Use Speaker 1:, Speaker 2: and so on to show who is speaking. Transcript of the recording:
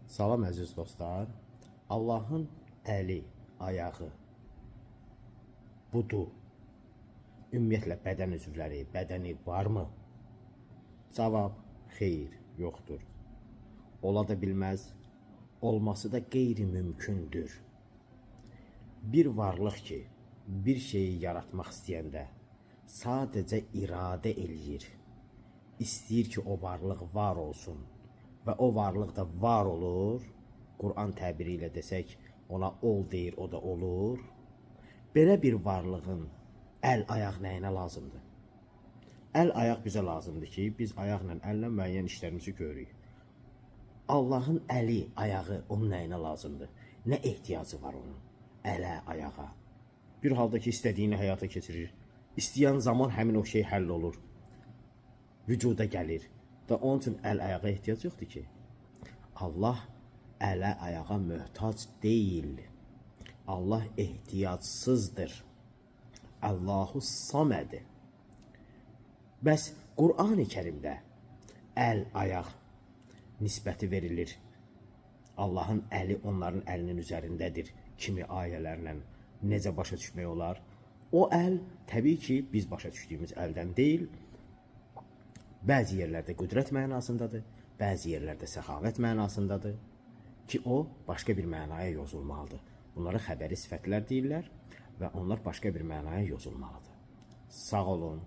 Speaker 1: Salam əziz dostlar. Allahın əli, ayağı budu. Ümumiyyətlə bədən üzvləri, bədəni varmı? Cavab: xeyr, yoxdur. Ola da bilməz, olması da qeyri-mümkündür. Bir varlıq ki, bir şeyi yaratmaq istəyəndə sadəcə iradə eləyir. İstəyir ki, o varlıq var olsun və o varlıq da var olur. Quran təbiri ilə desək, ona ol deyir, o da olur. Belə bir varlığın əl, ayaq nəyinə lazımdır? Əl, ayaq bizə lazımdır ki, biz ayaqla, əllə müəyyən işlərimizi görürük. Allahın əli, ayağı onun nəyinə lazımdır? Nə ehtiyacı var onun ələ, ayağa? Bir halda ki, istədiyini həyata keçirir. İstəyən zaman həmin o şey həll olur. Vücuda gəlir. Və onun üçün əl, ayağa ehtiyac yoxdur ki. Allah ələ, ayağa möhtac deyil. Allah ehtiyacsızdır. Allahu Saməd. Bəs Qurani Kərimdə əl, ayaq nisbəti verilir. Allahın əli onların əlinin üzərindədir kimi ayələrlə necə başa düşmək olar? O əl təbii ki, biz başa düşdüyümüz əldən deyil. Bəzi yerlərdə qüdrət mənasındadır, bəzi yerlərdə səxavət mənasındadır ki, o başqa bir mənaya yozulmalıdır. Bunlara xəbəri sifətlər deyirlər və onlar başqa bir mənaya yozulmalıdır. Sağ olun.